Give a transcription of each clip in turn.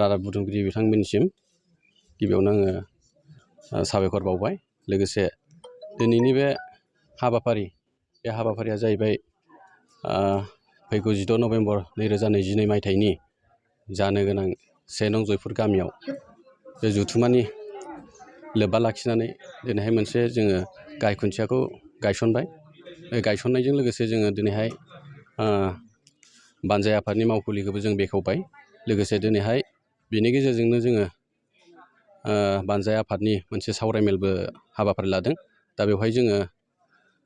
रादाब बुथुमगिरि बिथांमोननिसिम गिबियावनो आङो साबायखर बावबाय। लोगोसे दिनैनि बे हाबाफारिया जाहैबाय फैगौ 16 नभेम्बर 2022 मायथाइनि जानो गोनां 1 नं जयपुर गामियाव बे जथुमानि लोब्बा लाखिनानै दिनैहाय मोनसे जोङो गाहाय खुन्थियाखौ गायसनबाय। बे गायसननायजों लोगोसे जोङो दिनैहाय बानजाय आफादनि मावखुलिखौबो जों बेखेवबाय। लोगोसे दिनैहाय बेनि गेजेरजोंनो जोङो बानजाय आफादनि मोनसे सावरायमेलबो हाबाफारि लादों। दा बेवहाय जोङो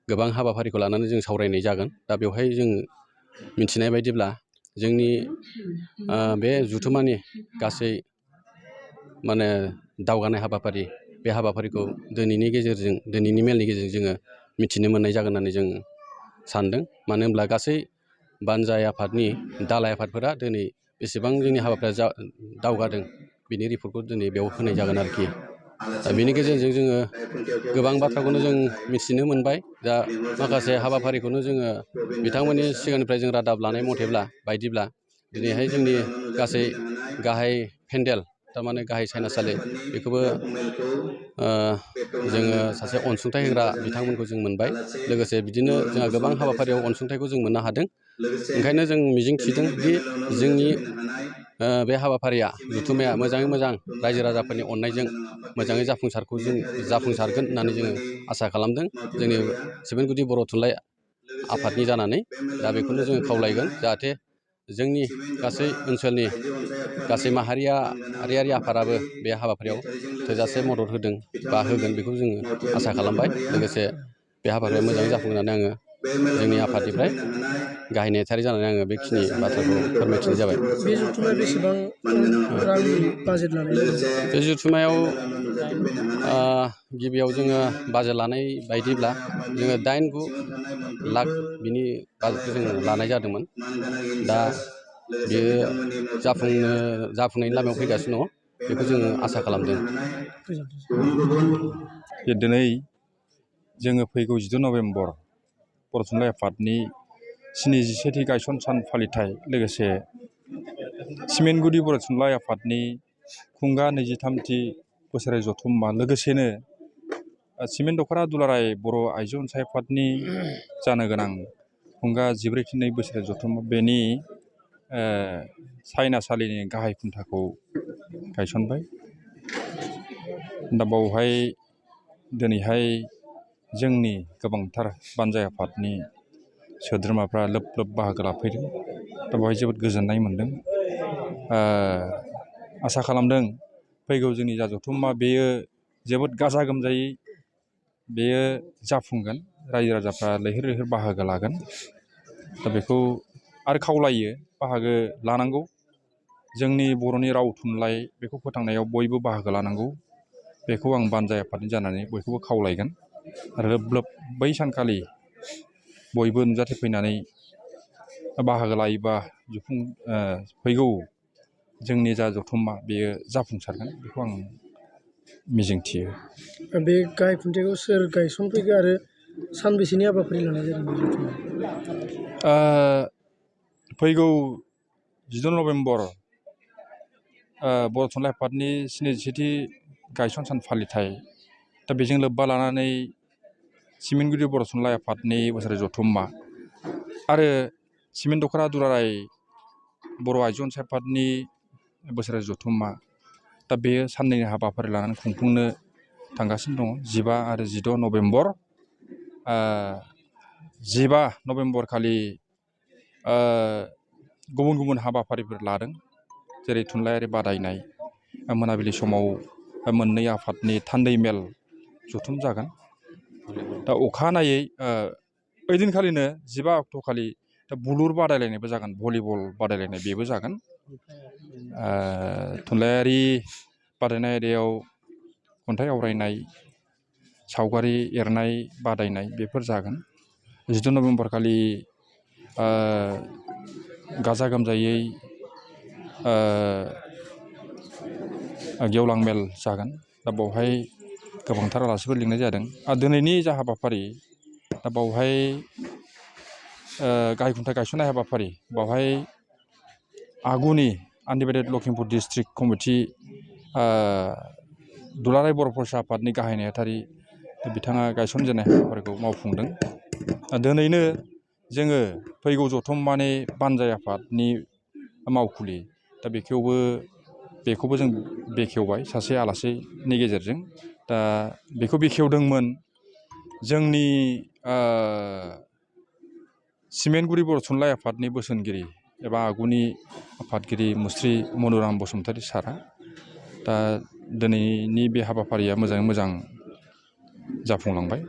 गोबां हाबाफारिखौ लानानै जों सावरायनाय जागोन। दा बेवहाय जों मिथिनाय बायदिब्ला जोंनि बे जथुमानि गासै माने दावगानाय हाबाफारि, बे हाबाफारिखौ दिनैनि मेलनि गेजेरजों जोङो मिथिनो मोननाय जागोन होननानै जों सानदों। मानो होनब्ला गासै बानजाय आफादनि दालाय आफादफोरा दिनै बेसेबां जोंनि हाबाफारिया दावगादों बिनि रिपर्टखौ दिनै बेयाव होनाय जागोन आरोखि। दा बेनि गेजेरजों जोङो गोबां बाथ्राखौनो जों मिथिनो मोनबाय। दा माखासे हाबाफारिखौनो जोङो बिथांमोननि सिगांनिफ्राय जों रादाब लानाय बायदिब्ला दिनैहाय जोंनि गासै गाहाय पेन्डेल, थारमाने गाहाय सायनासालि, बेखौबो जोङो सासे अनसुंथाइ होग्रा बिथांमोनखौ जों मोनबाय। लोगोसे बिदिनो जोंहा गोबां हाबाफारियाव अनसुंथाइखौ जों मोननो हादों। ओंखायनो जों मिजिंथिदों दि जोंनि बे हाबाफारिया, जथुमाया मोजाङै मोजां रायजो राजाफोरनि अननायजों मोजाङै जाफुंसारगोन होननानै जोङो आसा खालामदों, जोंनि सिमेनगुदि बर' थुनलाइ आफादनि जानानै। दा बेखौनो जोङो खावलायगोन जाहाथे जोंनि गासै ओनसोलनि गासै माहारियारि आफादाबो बे हाबाफारियाव थोजासे मदद होदों बा होगोन, बेखौ जोङो आसा खालामबाय। लोगोसे बे हाबाफारिया मोजाङै जाफुंगोन होननानै आङो जोंनि आफादनिफ्राय गाहाय नेहाथारि जानानै आङो बेखिनि बाथ्राखौ फोरमायथिनाय जाबाय। बे जथुमाया बेसेबां रांनि बाजेट लानाय जादों? बे जथुमायाव गिबियाव जोङो बाजेट लानाय बायदिब्ला जोङो 8-9 लाख बिनि बाजेटखौ जों लानाय जादोंमोन। दा बेयो जाफुंनायनि लामायाव फैगासिनो दङ, बेखौ जोङो आसा खालामदों। दिनै जोङो फैगौ 16 नभेम्बर बर' थुनलाइ आफादनि 71थि गायसन सान फालिथाय, लोगोसे सिमेनगुदि बर' थुनलाइ आफादनि खुंगा 23थि बोसोरारि जथुम्मा, लोगोसेनो सिमेन दख'रा दुलाराय बर' आइजो अनसाय आफादनि जानो गोनां खुंगा 14 बोसोरारि जथुम्मा, बेनि सायनासालिनि गाहाय खुन्थाखौ गायसनबाय। दा बावहाय दिनैहाय जोंनि गोबांथार बानजाय आफादनि सोद्रोमाफ्रा लोब लोब बाहागो लाफैदों। दा बेवहाय जोबोद गोजोननाय मोनदों। आसा खालामदों फैगौ जोंनि जा जथुम्मा बेयो जोबोद गाजा गोमजायै बेयो जाफुंगोन, रायजो राजाफ्रा लैहोर लैहोर बाहागो लागोन। दा बेखौ आरो खावलायो बाहागो लानांगौ। जोंनि बर'नि राव थुनलाइ बेखौ फोथांनायाव बयबो बाहागो लानांगौ, बेखौ आं बानजाय आफादनि जानानै बयखौबो खावलायगोन। आरो लोब लोब बै सानखालि बयबो नुजाथि फैनानै बाहागो लायोबा फैगौ जोंनि जा जथुम्मा बेयो जाफुंसारगोन, बेखौ आं मिजिंथियो। बे गाहाय खुन्थियाखौ सोर गायसनफैखो आरो सानबेसेनि हाबाफारि लानाय जादों बे जथुम्मायाव? फैगौ 16 नभेम्बर बर' थुनलाइ आफादनि 71थि गायसन सान फालिथाय, दा बेजों लोब्बा लानानै सिमेनगुदि बर' थुनलाइ आफादनि बोसोरारि जथुम्मा आरो सिमेन दख'रा दुलाराय बर' आइजो अनसाय आफादनि बोसोरारि जथुम्मा, दा बेयो साननैनि हाबाफारि लानानै खुंफुंनो थांगासिनो दङ। 15 आरो 16 नभेम्बर। 15 नभेम्बर खालि गुबुन गुबुन हाबाफारिफोर लादों, जेरै थुनलाइयारि बादायनाय, मोनाबिलि समाव मोननै आफादनि थान्दै मेल जथुम जागोन। दा अखानायै ओइदिनखालिनो 15 अक्ट'खालि दा बुलुर बादायलायनायबो जागोन, भलिबल बादायलायनाय बेबो जागोन। थुनलाइयारि बादायनाय आयदायाव खन्थाइ आवरायनाय, सावगारि एरनाय बादायनाय बेफोर जागोन। 16 नभेम्बर खालि गाजा गोमजायै गेवलां मेल जागोन। दा बावहाय गोबांथार आलासिफोर लिंनाय जादों। आरो दिनैनि जा हाबाफारि, दा बावहाय गाहाय खुन्था गायसननाय हाबाफारि, बावहाय आगुनि आनडिभाइडेड लखिमपुर डिस्ट्रिक्ट कमिटि दुलाराय बर' फरायसा आफादनि गाहाय नेहाथारि बिथाङा गायसनजेननाय हाबाफारिखौ मावफुंदों। दिनैनो जोङो फैगौ जथुम्मानि बानजाय आफादनि मावखुलि दा बेखौबो जों बेखेवबाय सासे आलासिनि गेजेरजों। दा बेखौ बेखेवदोंमोन जोंनि सिमेन्टगुरि बर' थुनलाइ आफादनि बोसोनगिरि एबा आगुनि आफादगिरि मुस्रि मनुराम बसुमतारी सारआ। दा दिनैनि बे हाबाफारिया मोजाङै मोजां जाफुंलांबाय।